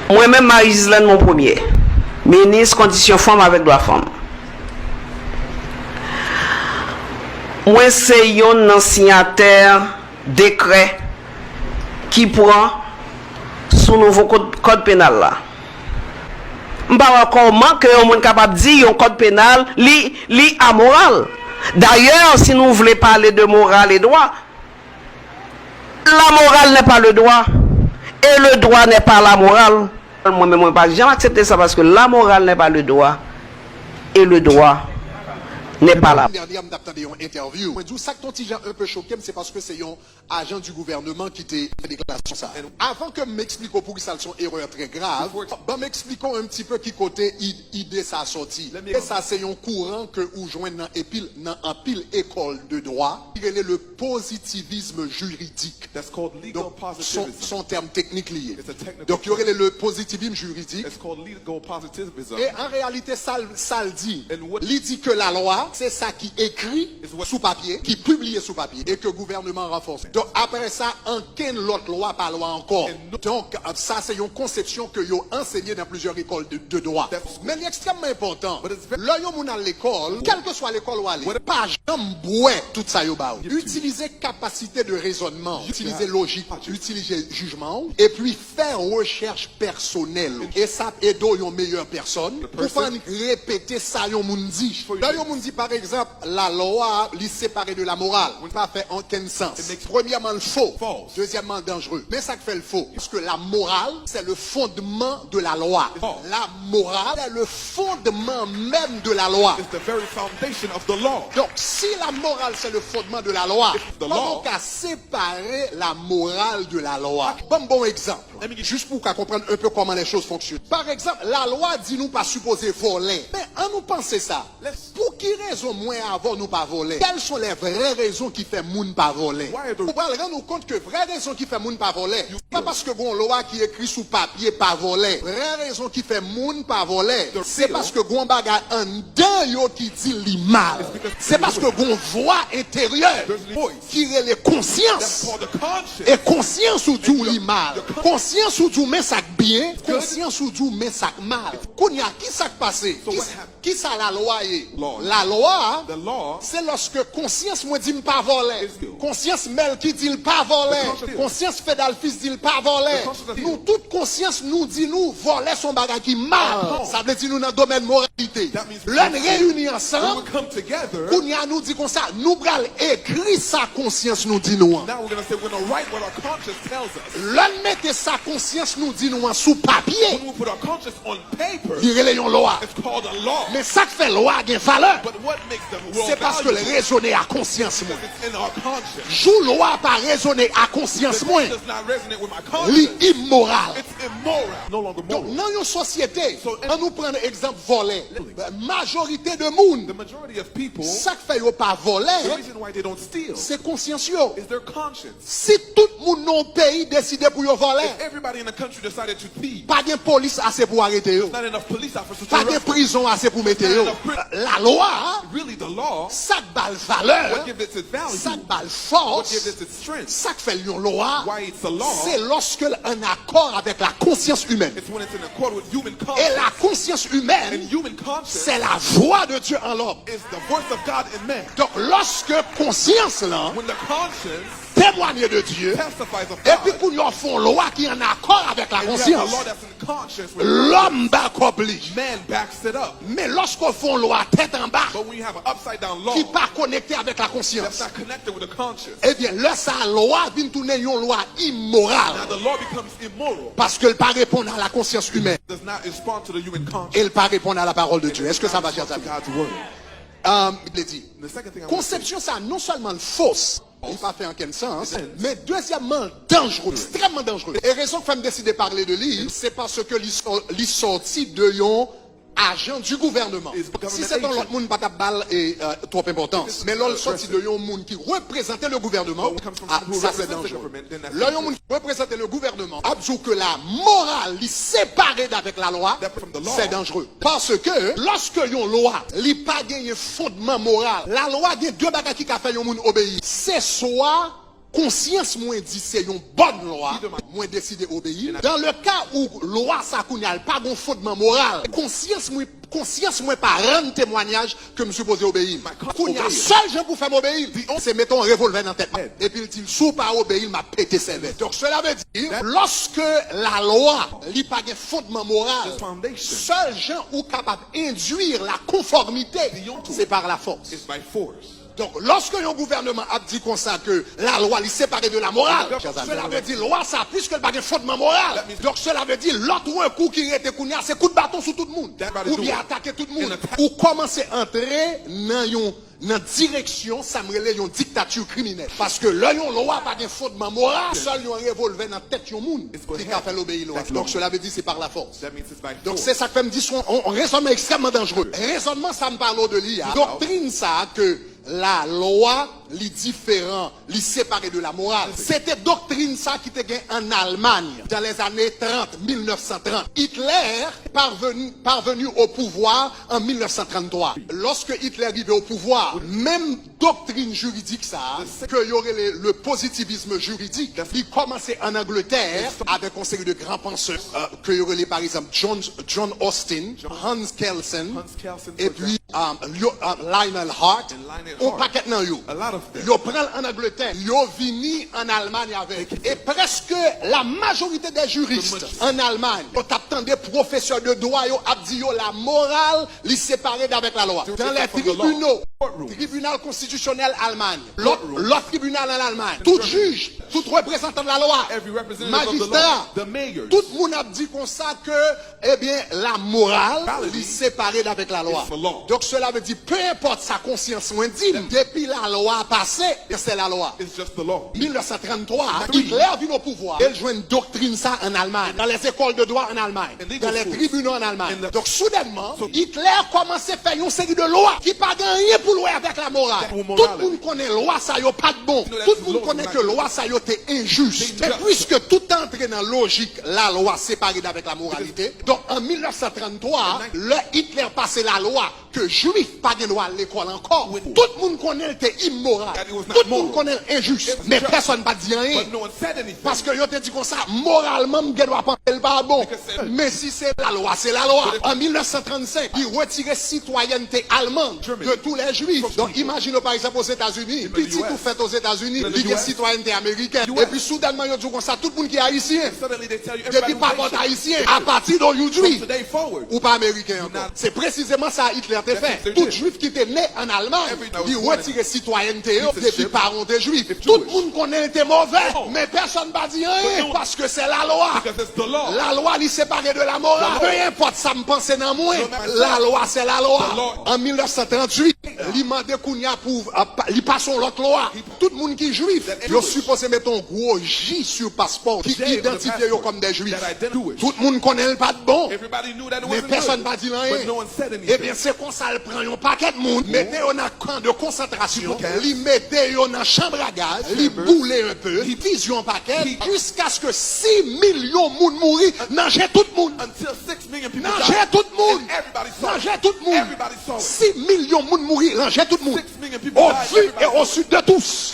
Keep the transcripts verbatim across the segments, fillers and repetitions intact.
Mwen menm, Marie Gislaine Mon Premier, minis kondisyon fanm avèk dwa fanm, mwen se yonn nan siyatè dekrè ki pran sou nouvo kòd, kòd penal la. M pa wè kòman ke yon moun kapab di yon kòd penal li, li amoral. Dayè, si nou vle pale de moral e dwa, la morale n'est pas le droit et le droit n'est pas la morale. Mwen menm, mwen pa janm aksepte sa, paske la morale n'est pas le droit et le droit n'est pas la. Dènye a, m t ap tande yon entèvyou. Mwen di w, sa k t on ti jan un peu choke m, se paske se yon ajan di gouvènman ki te fè deklarasyon sa a. Avan ke m eksplike w poukisa l se yon erè trè grav, ban m eksplike w un petit peu ki kote i-, ide sa a sòti. E sa se yon kouran ke ou jwenn nan epil, nan anpil ekòl de dwa, ki rele le positivisme juridique. Donk, se yon, se yon tèm teknik li ye. Donk, yo rele le positivisme juridique. E an reyalite, sa l, sa l di, li di ke lalwa, se sa ki ekri sou papye, ki pibliye sou papye, e ke gouvènman ranfòse. Donk, apre sa, ankenn lòt lwa pa lwa ankò. Donk, sa se yon konsepsyon ke yo ansenye nan plizyè lekòl de, de dwa. Men li ekstrèmman enpòtan. Lè yon moun al lekòl, kèlkeswa lekòl ou ale, pa janm bwè tout sa yo ba w. Itilize kapasite de rezònman w, itilize lojik, itilize jijman w, epi fè rechèch pèsonèl. E sa ap ede w yon meyè pèsòn pou pa repete sa yon moun di. Lè yon moun di, pa egzanp, lalwa, li separe de la morale, pa fè okenn sans. Premyèman, l fo. Dezyèmman, l danjere. Men sa k fè l fo. Paske la morale, c'est le fondement de la loi. La morale, c'est le fondement même de la loi. Donk, si la morale, c'est le fondement de la loi, kòman w ka separe la morale de la loi? Ban m ba w yon egzanp. Jis pou w ka konprann un peu comment les choses fonctionnent. Pa egzanp, lalwa di nou pa sipoze vòlè. Men, an nou panse sa. Pou ki rezon mwen avè w nou pa vòlè? Quelles sont les vraies raisons ki fè moun pa vòlè? Ou pral rann ou kont ke vrè rezon ki fè moun pa vòlè, se pa paske gon lwa ki ekri sou papye pa vòlè. Vrè rezon ki fè moun pa vòlè, se paske gon bagay anndan yo ki di li mal. Se paske gon vwa enteryè ki rele konsyans. E konsyans ou di w li mal. Konsyans ou di w men sa k byen. Konsyans ou di w men sa k mal. Kounye a, ki sa k pase? Ki sa, ki sa lalwa ye? Lalwa, se lòske konsyans mwen di m pa vòlè. Konsyans Melky di l pa vòlè. Konsyans Fedalfis di l pa vòlè. Nou tout konsyans nou di nou vòlè se yon bagay ki mal. Sa vle di nou nan domèn moralite. Lè n reyini ansanm, kounye a nou di konsa, nou pral ekri sa konsyans nou di nou an. Lè n mete sa konsyans nou di nou an sou papye, li rele yon lwa. Men sa k fè lwa gen valè, se paske l rezone a konsyans mwen. Jou lwa pa rezone a konsyans mwen, li imoral. Donk, nan yon sosyete, an nou pran egzanp vòlè. Majorite de moun, sa k fè yo pa vòlè, se konsyans yo. Si tout moun nan yon peyi deside pou yo vòlè, pa gen polis ase pou arete yo. Pa gen prizon ase pou mete yo. Lalwa, sa k ba l valè, sa k ba l fòs, sa k fè l yon lwa, se lòske l ann akò avèk la konsyans imèn. E la konsyans imèn, se la vwa de Dye an lòm. Donk, lòske konsyans lan temwanye de Dye, epi kounye a w fè yon lwa ki ann akò avèk la konsyans, lòm ba kòb li. Men lòske w fè yon lwa tèt anba, ki pa konekte avèk la konsyans, ebyen, lè sa a, lwa vin tounen yon lwa imoral. Paske l pa reponn a la konsyans imèn. E l pa reponn a la pawòl de Dye. Èske sa va, chè zanmi? Bib la di, konsepsyon sa a non sèlman l fos, li pa fè okenn sans, men dezyèmman, l danjere, ekstrèmman danjere. E rezon k fè m deside pale de li, se paske li sò-, li sòti de yon ajan di gouvènman. Si se t yon lòt moun, m pa t ap ba l, e, e, twòp enpòtans. Men lè l sòti de yon moun ki reprezante le gouvènman, a, sa se danjere. Lè yon moun ki reprezante le gouvènman ap di w ke la moral li separe avèk lalwa, se danjere. Paske lòske yon lwa, li pa genyen fondman moral, lalwa gen de bagay ki ka fè yon moun obeyi. Se swa Konsyans mwen di se yon bòn lwa, mwen deside obeyi. Dans le cas où lwa sa kounye a l pa gon fondman moral, konsyans mwen, konsyans mwen pa rann temwanyaj ke m sipoze obeyi. Kounye a, sèl jan pou fè m obeyi l, se mete yon revòlvè nan tèt mwen. Epi l di l, si w pa obeyi l, m ap pete sèvèl. Donk, cela veut dire, lòske lalwa, li pa gen fondman moral, sèl jan ou kapab endwi la konfòmite, se par la force. Donk, lòske yon gouvènman ap di konsa ke lalwa li separe de la morale, cela veut dire lwa sa, puiske l pa gen fondman moral, donk cela veut dire lòt rekou ki rete kounye a, se kout baton sou tout moun, oubyen atake tout moun. Ou kòmanse antre nan yon, nan direksyon sa m rele yon diktati kriminèl. Paske lè yon lwa pa gen fondman moral, sèl yon revòlvè nan tèt yon moun ki ka fè l obeyi lwa. Donk, cela veut dire se par la force. Donk, se sa k fè m di se yon, yon rezònman ekstrèmman danjere. Rezònman sa m pale w de li a, doktrin sa a ke lalwa, li diferan, li separe de la morale. Se te doktrin sa ki te gen ann Almay dans les années trente, mil nèf san trant. Hitler parvenu, parvenu au pouvoir en mil nèf san tranntwa. Lòske Hitler rive o pouvwa, menm doktrin jiridik sa a, ke yo rele le positivisme juridique, li kòmanse ann Angletè avèk yon seri de gran pansè, euh, ke yo rele, pa egzanp, John, John Austin, Hans Kelsen, epi, um, Lio-, uh, Lionel Hart, yon pakèt nan yo. Yo pran l ann Angletè, yo vini ann Almay avè l. E prèske la majorité des juristes ann Almay, yo t ap tande pwofesè de dwa yo ap di yo la morale, li separe d'avèk la lwa. Dans les tribunaux, tribinal konstitisyonèl Almay, lòt, lòt tribinal ann Almay, tout jij, tout reprezantan de la lwa, majistra, tout moun ap di konsa ke, ebyen, la morale, li separe d'avèk la lwa. Donk, cela veut dire, peu importe sa konsyans mwen di m, depi la lwa pase, se la lwa. Mil nèf san tranntwa, Hitler vin o pouvwa, e l jwenn doktrin sa ann Almay, dans les écoles de droit en Allemagne, dans les tribunaux en Allemagne. Donk, soudènman, Hitler kòmanse fè yon seri de lwa ki pa gen anyen pou l wè avèk la morale. Tout moun konnen lwa sa yo pa t bon. Tout moun konnen ke lwa sa yo te enjis. E piske tout te antre nan lojik lalwa separe d'avèk la moralité, donk, an mil nèf san tranntwa, lè Hitler pase lalwa ke jwif pa gen dwa al lekòl ankò, tout moun konnen l te imoral. Tout moun konnen l enjis. Men pèsonn pa t di anyen. Paske yo te di konsa, moralman, m gen dwa panse l pa bon. Men si se lalwa, se lalwa. An mil nèf san trannsenk, li retire sitwayènte alman de tous les juifs. Donk, imajine w, pa egzanp, Ozetazini, pitit ou fèt Ozetazini, li gen sitwayènte amerikèn. Epi soudènman, yo di w konsa, tout moun ki ayisyen, depi papa w t ayisyen, apati de jodi, ou pa ameriken ankò. Se presizeman sa Hitler te fè. Tout jwif ki te ne ann Almay, li retire sitwayènte yo depi paran w te jwif. Tout moun konnen l te move, men pèsonn pa di anyen, paske se lalwa. Lalwa, li separe de la morale. Peu importe sa m panse nan mwen, lalwa, se lalwa. An mil nèf san tranntuit, li mande kounye a pou, a, pa, li pase yon lòt lwa. Tout moun ki jwif, yo sipoze mete yon gwo J sou paspò ki idantifye yo kòm de jwif. Tout moun konnen l pa t bon, men pèsonn pa di l anyen. Ebyen, se konsa l pran yon pakèt moun, mete yo nan kan de konsantrasyon, li mete yo nan chanm a gaz, li boule enpe, li fiziye yon pakèt, jiskaske sis milyon moun mouri nan je tout moun. Nan je tout moun! Nan je tout moun! Sis milyon moun mouri nan je tout moun. Au vu et au su de tous.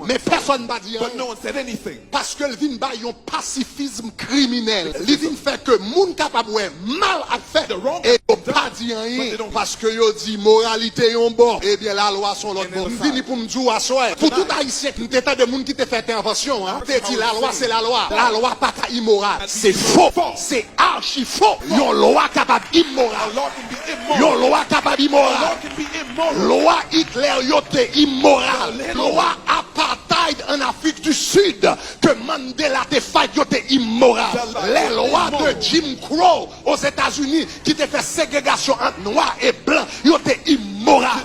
Men pèsonn pa di anyen. Paske l vin bay yon pasifizm kriminèl. Li vin fè ke moun kapab wè mal ap fèt e yo pa di anyen. Paske yo di moralite yon bò, ebyen lalwa se yon lòt bò. M vini pou m di w aswè, pou tout Ayisyen, m te tande moun ki te fè entèvansyon an, te di lalwa se lalwa. Lalwa pa ka imoral. Se fo. Se achi fo. Yon lwa kapab imoral. Yon lwa kapab imoral. Lwa Hitler yo te imoral. Lwa apartheid ann Afrik di Sid ke Mandela te fight yo te imoral. Les lois de Jim Crow Ozetazini ki te fè segregasyon ant nwa e blan, yo te imoral.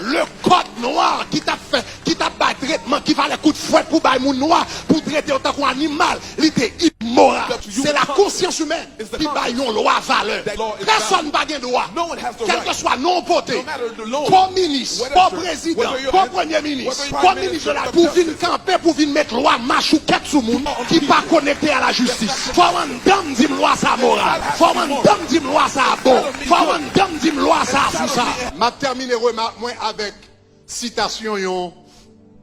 Le code noir ki t ap fè, ki t ap bay tretman ki valè kout fwèt pou bay moun nwa, pou trete yo tankou animal, li te imoral. Se la conscience humaine ki bay yon lwa valè. Pèsonn pa gen dwa, kèlkeswa non w pote, ko minis, ko prezidan, ko premye minis, ko minis de la, pou vin kanpe, pou vin met lwa machoukèt sou moun ki pa konekte a la jistis. Fò w anndan m di m lwa sa moral. Fò w anndan m di m lwa sa bon. Fò w anndan m di m lwa sa sou sa. M ap tèmine remak mwen avèk sitasyon yon,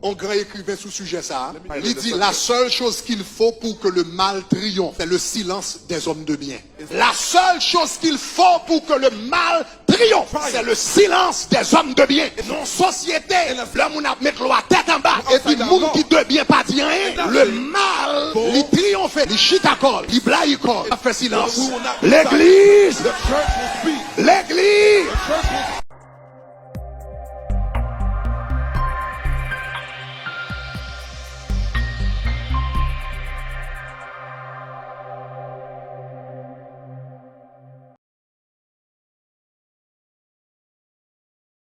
Yon gran ekriven sou sijè sa a, li di, la seule chose qu'il faut pour que le mal triomphe, c'est le silence des hommes de bien. La seule chose qu'il faut pour que le mal triomphe, c'est le silence des hommes de bien. Nan sosyete, lè moun ap met lwa tèt anba, epi moun ki de byen pa di anyen, le mal, li triyonfe, li chita kò l, li blayi kò l, ap fè silans. Legliz, legliz,